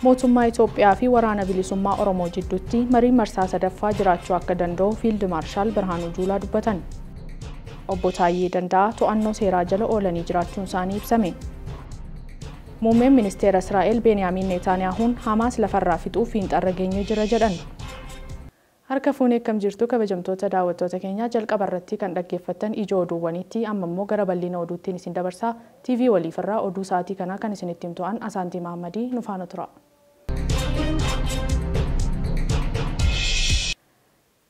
Mootummaa Itoophiyaa fi Waraana Bilisummaa Oromoo jidduutti marii marsaa sadaffaa jiraachuu akka danda'u Fiild Maarshaal Birhaanuu Juulaa dubbatan. Obbo Taayyee Danda'aa to'annoo seeraa jala oolanii jiraachuun isaanii ibsame. Muummeen Ministeera Israa'el Beeniyaamin Neetaaniyaahuun Hamaas lafarraa fixuuf fiinxarra geenyee jira jedhan. Harka fuunee akkam jirtu kabajamtoota daawwattoota keenyaa, jalqaba irratti kan dhaggeeffattan ijoo oduuwwaniitti, amma immoo gara bal'ina oduuttiin isin dabarsaa. TV waliifirraa oduu sa'aatii kanaa kan isinitti himtu an Asaantii Mahammadii, nu faana tura.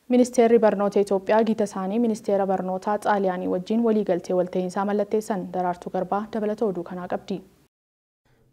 Ministeerri Barnoota Itoophiyaa gita isaanii Ministeera Barnootaa Xaaliyaanii wajjin waliigaltee walta'iinsaa mallatteessan. Daraartuu Garbaa dabalata oduu kanaa qabdi.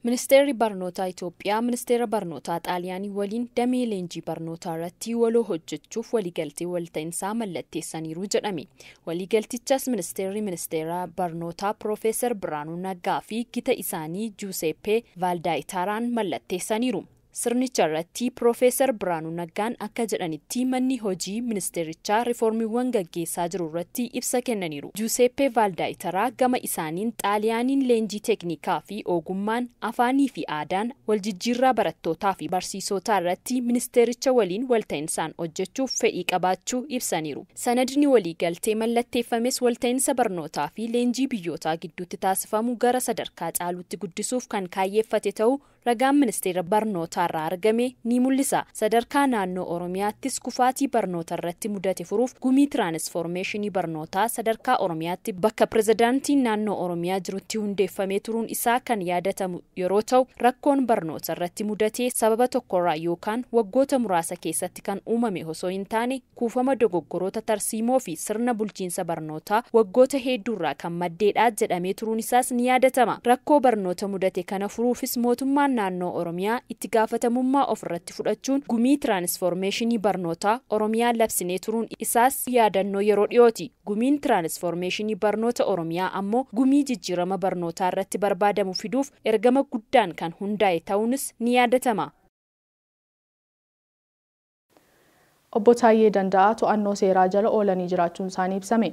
Ministeerri Barnootaa Itoophiyaa Ministeera Barnootaa Xaaliyaanii waliin damee leenjii barnootaa irratti waloo hojjechuuf waliigaltee walta'iinsaa mallatteessaniiru jedhame. Waliigaltichas Ministeerri Ministeera Barnootaa Piroofeesar Birhaanuu Naggaa fi gita isaanii Juuseppee Vaaldaayitaaraan mallatteessaniiru. Sirnicha irratti Piroofeesar Birhaanuu Naggaan akka jedhanitti, manni hojii ministeerichaa riiformiiwwan gaggeessaa jiru irratti ibsa kennaniiru. Juuseppee Vaaldaayitaraa gama isaaniin Xaaliyaaniin leenjii teeknikaa fi ogummaan, afaanii fi aadaan, waljijjiirraa barattootaa fi barsiisotaa irratti ministeericha waliin walta'insaan hojjechuuf fedhii qabaachuu ibsaniiru. Sanadni waliigaltee mallatteeffames walta'iinsa barnootaa fi leenjii biyyootaa gidduutti taasifamu gara sadarkaa caalutti guddisuuf kan kaayyeeffate ta'uu ragaan Ministeera Barnootaa irraa argame ni mul'isa. Sadarkaa naannoo Oromiyaattis kufaatii barnoota irratti mudate furuuf gumii tiraanisfoormeeshinii barnootaa sadarkaa Oromiyaatti bakka pirezidaantiin naannoo Oromiyaa jirutti hundeeffamee turuun isaa kan yaadatamu yeroo ta'u, rakkoon barnoota irratti mudate sababa tokkorraa yookaan waggoota muraasa keessatti kan uumame osoo hin taane, kuufama dogoggoroota tarsiimoo fi sirna bulchiinsa barnootaa waggoota hedduurraa kan maddeedha jedhamee turuun isaas ni yaadatama. Rakkoo barnoota mudate kana furuufis mootummaan naannoo Oromiyaa itti gaafatamummaa ofirratti fudhachuun gumii tiraanisfoormeeshinii barnootaa Oromiyaa labsinee turuun isaas yaadannoo yeroo dhiyooti. Gumiin tiraanisfoormeeshinii barnoota Oromiyaa ammoo gumii jijjiirama barnootaa irratti barbaadamu fiduuf ergama guddaan kan hundaa'e ta'uunis ni yaadatama. Obbo Taayyee Danda'aa to'annoo seeraa jala oolanii jiraachuun isaanii ibsame.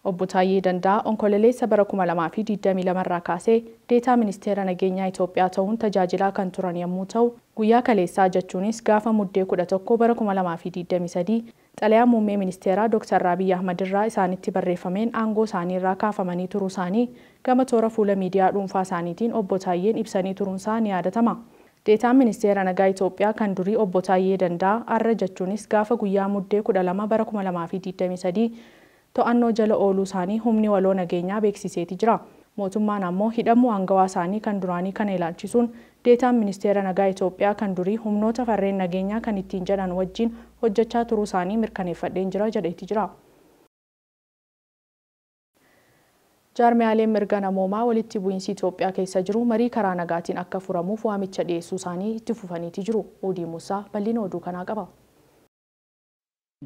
Obbo Taayyee Danda'aa Onkololeessa bara 2022 irraa kaasee deetaa Ministeera Nageenyaa Itoophiyaa ta'uun tajaajilaa kan turan yommuu ta'u, guyyaa kaleessaa jechuunis gaafa Muddee 11 bara 2023 xalayaa muummee ministeeraa Dr. Abiy Ahmad irraa isaanitti barreeffameen aangoo isaanii irraa kaafamanii turuu isaanii gama toora fuula miidiyaa dhuunfaa isaaniitiin Obbo Taayyeen ibsanii turuun isaa ni yaadatama. Deetaan Ministeera Nagaa Itoophiyaa kan durii Obbo Taayyee Danda'aa har'a jechuunis gaafa guyyaa Muddee 12 bara 2023 to'annoo jala ooluu isaanii humni waloo nageenyaa beeksiseeti jira. Mootummaan ammoo hidhamuu aangawaa isaanii kan duraanii kana ilaalchisuun deetaan Ministeera Nagaa Itoophiyaa kan durii humnoota farreen nageenyaa kan ittiin jedhan wajjin hojjechaa turuu isaanii mirkaneeffadheen jira jedheeti jira. Jaarmiyaaleen mirga namoomaa walitti bu'iinsi Itoophiyaa keessa jiru marii karaa nagaatiin akka furamuuf waamicha dhiyeessuu isaanii itti fufaniiti jiru. Odii Musaa bal'ina oduu kanaa qaba.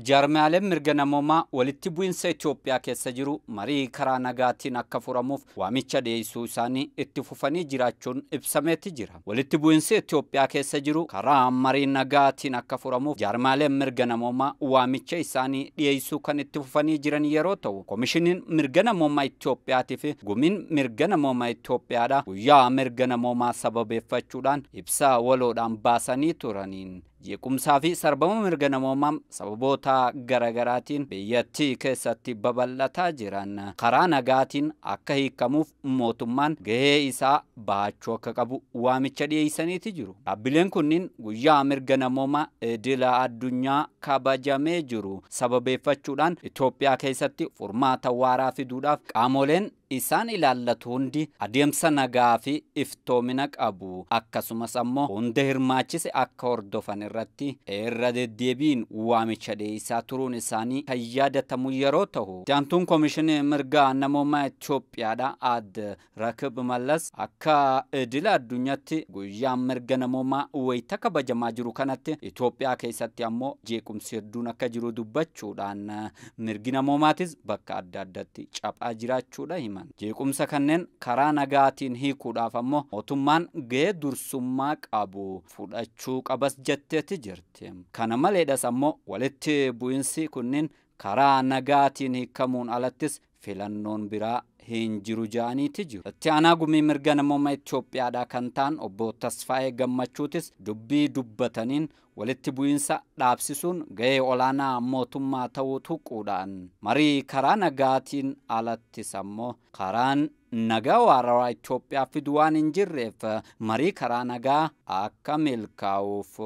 Jaarmiyaaleen mirga namoomaa walitti bu'iinsa Itoophiyaa keessa jiru marii karaa nagaatiin akka furamuuf waamicha dhiyeessuu isaanii itti fufanii jiraachuun ibsameeti jira. Walitti bu'iinsi Itoophiyaa keessa jiru karaa marii nagaatiin akka furamuuf jaarmiyaaleen mirga namoomaa waamicha isaanii dhiyeessuu kan itti fufanii jiran yeroo ta'u, Koomishiniin Mirga Namoomaa Itoophiyaatii fi Gumiin Mirga Namoomaa Itoophiyaadha guyyaa mirga namoomaa sababeeffachuudhaan ibsa waloodhaan baasanii turaniin, jeequmsaa fi sarbama mirga namoomaa sababoota garagaraatiin biyyattii keessatti babal'ataa jiran karaa nagaatiin akka hiikamuuf mootummaan gahee isaa bahachuu akka qabu waamicha dhiyeessaniiti jiru. Dhaabbileen kunniin guyyaa mirga namoomaa idila addunyaa kabajamee jiru sababeeffachuudhaan Itoophiyaa keessatti furmaata waaraa fiduudhaaf qaamoleen isaan ilaallatu hundi adeemsa nagaa fi iftoomina qabu akkasumas ammoo hunda hirmaachise akka hordofan irratti irra deddeebiin waamicha dhiyeessaa turuun isaanii kan yaadatamu yeroo ta'u, itti Koomishinii Mirga Namoomaa Itoophiyaadha Aadde Rakib Mallas akka idila addunyaatti guyyaan mirga namoomaa wayita kabajamaa jiru kanatti Itoophiyaa keessatti ammoo jeequmsi hedduun akka jiru dubbachuudhaan, mirgi namoomaatis bakka adda addaatti caphaa jiraachuudha himan. Jeequmsa kanneen karaa nagaatiin hiikuudhaaf ammoo mootummaan gahee dursummaa qabu fudhachuu qabas jetteeti jirti. Kana maleedhas ammoo walitti bu'insi kunniin karaa nagaatiin hiikamuun alattis filannoon biraa hin jiru ja'aniiti jiru. Itti aanaa gumii mirga namummaa Itoophiyaadhaa kan ta'an obbo Tasfaayee Gammachuutis dubbii dubbataniin walitti bu'iinsa dhaabsisuun gahee olaanaa mootummaa ta'uu tuquudhaan marii karaa nagaatiin alattis ammoo karaan nagaa waarawaa Itoophiyaa fidu waan hin jirreef marii karaa nagaa akka milkaa'uuf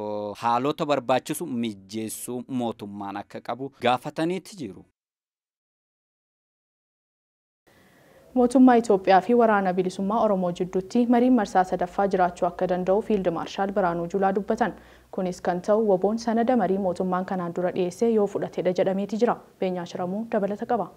haalota barbaachisu mijeessuu mootummaan akka qabu gaafataniiti jiru. Mootummaa Itoophiyaa fi waraana bilisummaa Oromoo jidduutti mariin marsaa sadaffaa jiraachuu akka danda'u Fiild Maarshaal Biraanuu Juulaa dubbatan. Kunis kan ta'u WBO'n sanada marii mootummaan kanaan dura dhiyeesse yoo fudhatedha jedhameeti jira. Beenyaa Shiramuu dabalata qaba.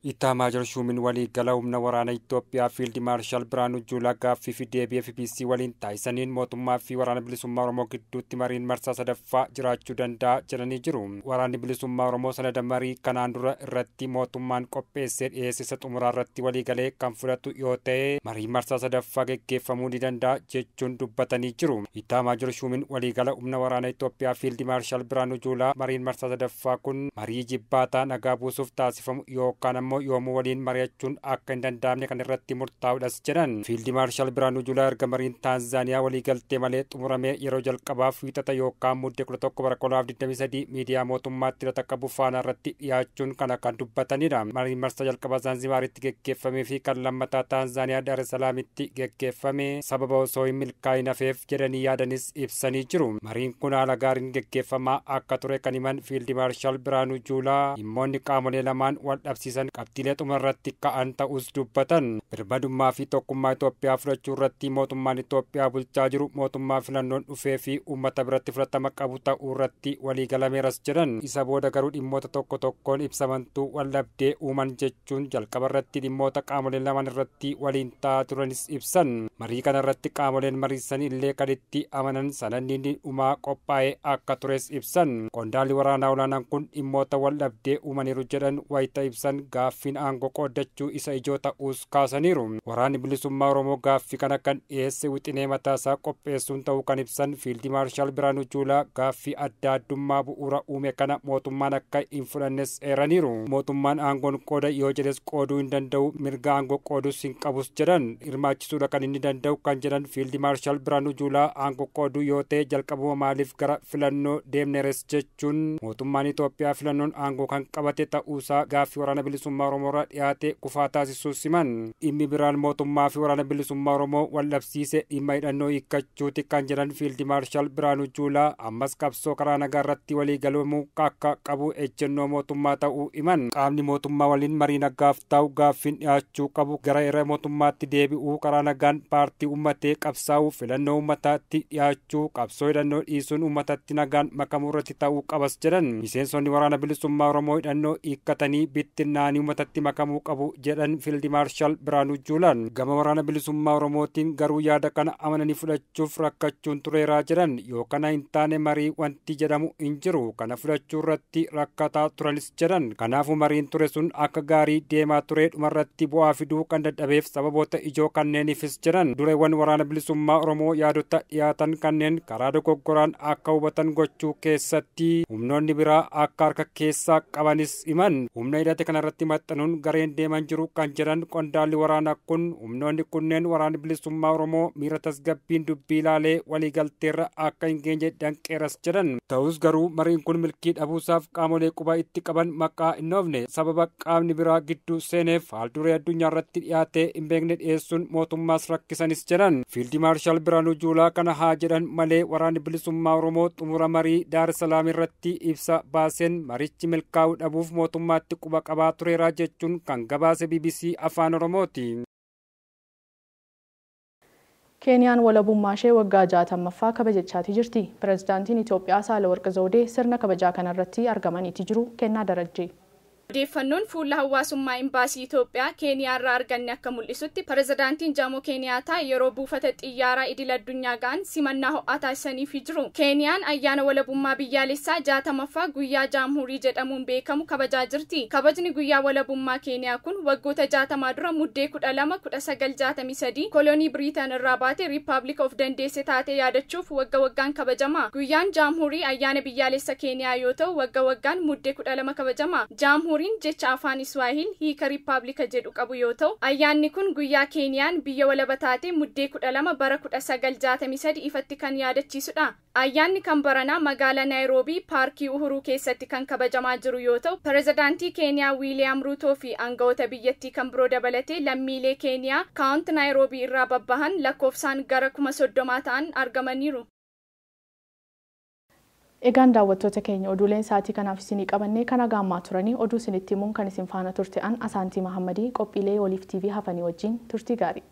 Ittaamaajor Shuumiin waliigala humna waraana Itoophiyaa Fiild Maarshaal Biraanuu Juulaa gaaffii fi deebii FBC waliin taasisaniin mootummaa fi waraana bilisummaa Oromoo gidduutti mariin marsaa sadaffaa jiraachuu danda'a jedhanii jiru. Waraanni bilisummaa Oromoo sanada marii kanaan dura irratti mootummaan qopheessee dhiyeesse isa xumuraa irratti waliigalee kan fudhatu yoo ta'e marii marsaa sadaffaa geggeeffamuu ni danda'a jechuun dubbatanii jiru. Ittaamaajor Shuumiin waliigala humna waraana Itoophiyaa Fiild Maarshaal Biraanuu Juulaa mariin marsaa sadaffaa kun marii jibbaataa nagaa buusuuf taasifamu yookaan ammoo yoomuu waliin mari'achuun akka hin danda'amne kan irratti murtaa'udhas jedhan. Fiild Maarshaal Biraanuu Juulaa erga mariin Taanzaaniyaa waliigaltee malee xumuramee yeroo jalqabaaf wiixata yookaan muddee 11 bara 2023 miidiyaa mootummaatti hidhata qabu faana irratti dhiyaachuun kana kan dubbatanidha. Mariin marsaa jalqabaa Zaanzibaaritti geggeeffamee fi kan lammataa Taanzaaniyaa Daar es Salaamitti geggeeffame sababa osoo hin milkaa'in hafeef jedhanii yaadanis ibsanii jiru. Mariin kun haala gaariin geggeeffamaa akka ture kan himan Fiild Maarshaal Biraanuu Juulaa dhimmoonni qaamolee lamaan wal dhabsiisan qabxiilee xumurratti ka'an ta'us dubbatan. Birmadummaa fi tokkummaa Itoophiyaa fudhachuu irratti mootummaan Itoophiyaa bulchaa jiru mootummaa filannoon dhufee fi uummata biratti fudhatama qabu ta'uu irratti waliigalameeras jedhan. Isa booda garuu dhimmoota tokko tokkoon ibsamantuu waldhabdee uuman jechuun jalqaba irratti dhimmoota qaamoleen lamaan irratti waliin ta'aa turanis ibsan. Marii kana irratti qaamoleen mariisan illee kan itti amanan sanadni dhumaa qophaa'ee akka tures ibsan. Qondaalli waraanaa olaanaan kun dhimmoota waldhabdee uumaniiru jedhan wayita ibsan gaaffiin aangoo qooddachuu isa ijoo ta'uus kaasaniiru. Waraanni bilisummaa Oromoo gaaffii kana kan dhiyeesse wixinee mataasaa qopheessuun ta'uu kan ibsan Fiild Maarshaal Biraanuu Juulaa gaaffii adda addummaa bu'uura uume kana mootummaan akka hin fudhannes eeraniiru. Mootummaan aangoon qooda yoo jedhes qooduu hin danda'u, mirga aangoo qoodus hin qabus jedhan. Hirmaachisuudha kan inni danda'u kan jedhan Fiild Maarshaal Biraanuu Juulaa aangoo qooduu yoo ta'e jalqabuma maaliif gara filannoo deemneres jechuun mootummaan Itoophiyaa filannoon aangoo kan qabate ta'uusaa gaaffii waraana bilisummaa Oromoo irraa dhiyaate kufaa taasisuu siman. Dhimmi biraan mootummaa fi waraana bilisummaa Oromoo wal dhabsiise dhimma hidhannoo hiikkachuuti kan jedhan Fiild Maarshaal Biraanuu Juulaa ammas qabsoo karaa nagaa irratti walii galamuu akka qabu ejjennoo mootummaa ta'uu himan. Qaamni mootummaa waliin marii nagaaf taa'u gaaffiin dhiyaachuu qabu gara irra mootummaatti deebi'uu karaa nagaan paartii uummatee qabsaa'uu filannoo uummataatti dhiyaachuu qabsoo hidhannoo dhiisuun uummatatti nagaan makamuu irratti ta'uu qabas jedhan. Miseensonni waraana bilisummaa Oromoo hidhannoo hiikkatanii bittinnaanii uummatatti makamuu qabu jedhan Fiild Maarshaal Biraanuu Juulaan. Gama waraana bilisummaa Oromootiin garuu yaada kana amananii fudhachuuf rakkachuun tureeraa jedhan. Yoo kana hin taane marii wanti jedhamu hin jiru, kana fudhachuu irratti rakkataa turanis jedhan. Kanaafuu mariin ture sun akka gaarii deemaa ture dhumarratti bu'aa fiduu kan dadhabeef sababoota ijoo kanneeniifis jedhan. Dureewwan waraana bilisummaa Oromoo yaadota dhiyaatan kanneen karaa dogoggoraan akka hubatan gochuu keessatti humnoonni biraa akka harka keessaa qabanis himan. Humna hidhate kanarratti maxxanuun gareen deeman jiru kan jedhan qondaalli waraanaa kun humnoonni kunneen waraana bilisummaa Oromoo miira tasgabbiin dubbii ilaalee waliigalteerra akka hin geenye danqeeras jedhan. Ta'us garuu mariin kun milkii dhabuusaaf qaamolee quba itti qaban maqaa hin dhoofne sababa qaamni biraa gidduu seeneef haalduree addunyaa irratti dhiyaatee hin beekne dhiyeessuun mootummaas rakkisanis jedhan. Fiild Maarshaal Biraanuu Juulaa kana haa jedhan malee waraanni bilisummaa Oromoo xumura marii Daar Salaam irratti ibsa baaseen marichi milkaa'uu dhabuuf mootummaatti quba qabaa tureera jechuun kan gabaase BBC Afaan Oromooti. Keeniyaan walabummaa ishee waggaa 60ffaa kabajachaatii jirti. Pireezidaantiin Itoophiyaa Saahilawarq Zawudee sirna kabajaa kanarratti argamaniiti jiru. Kennaa Darajjee. Odeeffannoon fuula hawaasummaa imbaasii Itoophiyaa Keeniyaa irraa arganne akka mul'isutti pireezidaantiin Jaamoo Keeniyaataa yeroo buufata xiyyaaraa idil addunyaa ga'an simannaa ho'aa taasisaniifii jiru. Keeniyaan ayyaana walabummaa biyyaalessaa 60ffaa guyyaa Jaamhurii jedhamuun beekamu kabajaa jirti. Kabajni guyyaa walabummaa Keeniyaa kun waggoota 60 dura muddee 12 1963 kolonii Biriitan irraa baate Riippaabilika of dandeesse taatee yaadachuuf wagga waggaan kabajama. Guyyaan Jaamhurii ayyaana biyyaalessa Keeniyaa yoo ta'u wagga waggaan muddee 12 kabajama. Jaamhurii Jaamuuriin jecha afaan Iswaahil hiika Riippaabilika jedhu qabu yoo ta'u, ayyaanni kun guyyaa Keeniyaan biyya walaba taate Muddee 12 bara 1963 ifatti kan yaadachiisudha. Ayyaanni kan baranaa magaalaa Naayiroobii paarkii Uhuruu keessatti kan kabajamaa jiru yoo ta'u, pirezidaantii Keeniyaa Wiiliyaam Ruutoo fi aangawoota biyyattii kan biroo dabalatee lammiilee Keeniyaa kaawunti Naayiroobii irraa babbahan lakkoofsaan gara 30,000 ta'an argamaniiru. Egaan daawwattoota keenya, oduuleen sa'aatii kanaaf isinii qabannee kana gaammaa turanii. Oduu isinitti himuun kan isin faana turte an Asaantii Mahammadii. Qophiilee Waliif TV hafanii wajjin turtii gaarii.